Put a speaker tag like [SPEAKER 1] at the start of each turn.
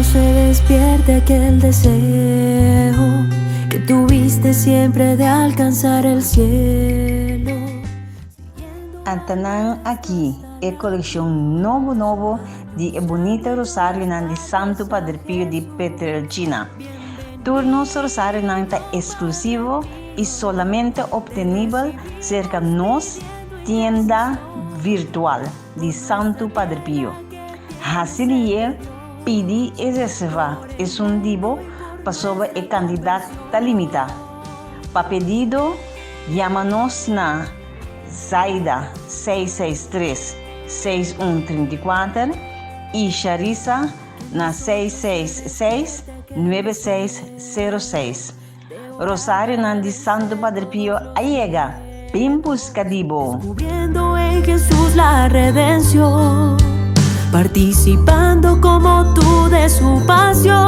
[SPEAKER 1] Se despierte aquel deseo que tuviste siempre de alcanzar el cielo.
[SPEAKER 2] Ata nan aki, e kolekshon nobo nobo di e bunita rosarionan di Santu Padre Pio di Pietrelcina. Tur nos rosarionan ta eksklusivo i solamente optenibel serka nos tienda virtual di Santu Padre Pio. Hasi lier, pidi i reservá esun di bo pasobra e kantidat ta limitá. Pa pedido, yama nos na Zaida 663 6134 i Sharissa na 666 9606. Rosarionan di Santu Padre Pio a yega! Bin buska di bo!
[SPEAKER 1] Descubriendo en Jesús la redención, participando como tú de su pasión.